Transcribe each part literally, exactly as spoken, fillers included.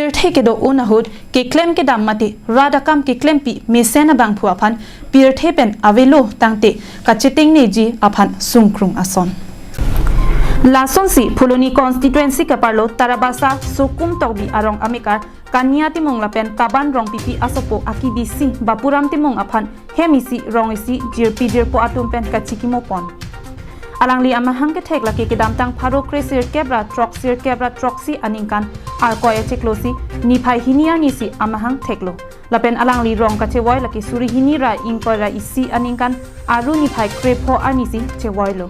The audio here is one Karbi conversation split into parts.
Pirthe kedo-un ahut keklem kedam mate rat akam keklempi mesen abangphu aphan pirthe pen avelo tangte kachetengneji aphan sungkrung ason. Lasonsi Phuloni constituency keparlo Tarabasa Sukum Tokbi arong amekar Kania Timung lapen Kaban Rongpipi asopo akibisi Bapuram Timung aphan hem isi rong isi jirpi jirpo atum pen kachikimo pon. Alangli amahang kethek lake kedamtang pharo kre sirkep ra throk sirkep ra throksi aningkan Arkoi achiklo si niphai hini arni si amahang theklo. Lapen alangli rong kachevoi lake suri hini ra ingkoi ra isi aningkan Aru niphai krepho arni si chevoilo.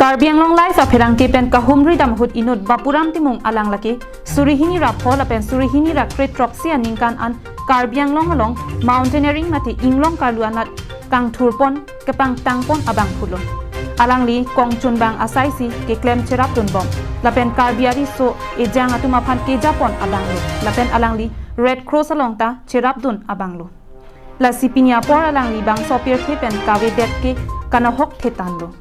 Karbi Anglong Live apherangke pen kahumri dam ahut inut Bapuram Timung alang lake suri hini ra pho lapen suri hini ra kre throksi aningkan an Karbi Anglong along mountaineering mate inglong karlu anat kangthur pon kepangtang pon abangphulo. Alangli kongchunbang asai si keklem cherapdun bom. Lapen Karbi ariso ejang atum aphan keja pon abanglo. Lapen alangli Red Cross along ta cherapdun abanglo. Lasi pini apor alangli bangso pirthe pen kavedet ke kanahok thetanlo.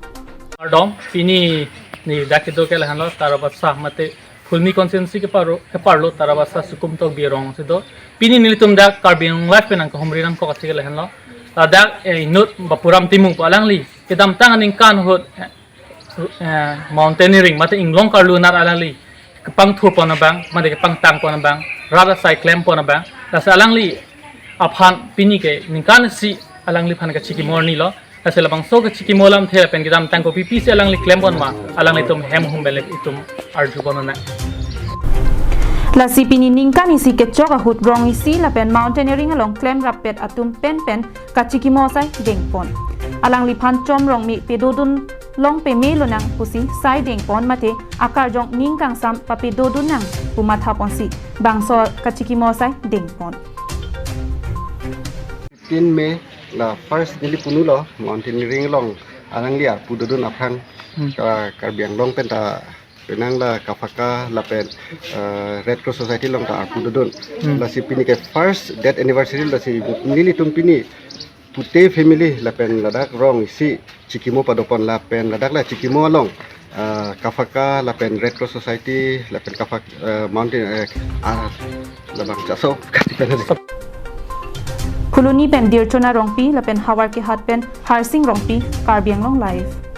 Kardom, pini neli dak kedo ke lahenlo, Tarabasa mate Phuloni constituency keparlo, keparlo Tarabasa Sukum Tokbi arong si do. Pini nelitum dak Karbi Anglong Live pen nangkahumri nangkok asi ke lahenlo. Ladak, eh, inut Bapuram Timung pu alangli kedamtang aningkan ahut, eh, eh, mountaineering mate inglong karlu anat alangli kepangthur pon abang mate kepangtang pon abang, rat asai klem pon abang. Lasi alangli aphan pini ke ningkan isi alangliphan kachikimo arni lo. Lasi labangso kachikimo alamthe lapen kedamtang kopipi si alangli klem pon ma, alanglitum hem hum belek itum arju pon nang. Lasi pini ningkan isi kechok ahut rong isi lapen mountaineering along klem rappet atum pen pen kachikimo asai dengpon. Alangliphan chom rong me pedodun long peme lonang pusi sai dengpon mate akarjong ning kangsam papedodun nang pu matha ponsi bangso kachikimo asai dengpon. Fifteen May la first neli punulo mountaineering along alangli arpu dodun aphrang, hmm, ka Karbi Anglong pen ta penang la KFAKA lapen, eh, Red Cross Society along ta arpu dodun. Hmm. Lasi pini ke first death anniversary, lasi nelitum pini pute family lapen ladak rong isi chikimo padopon lapen ladak la chikimo along, eh, KFAKA lapen Red Cross Society lapen KFAKA, eh, mountain, eh, ah, labang chaso kati pen. Phuloni pen Dirchona Rongpi lapen Howraghat pen Harsing Rongpi, Karbi Anglong Live.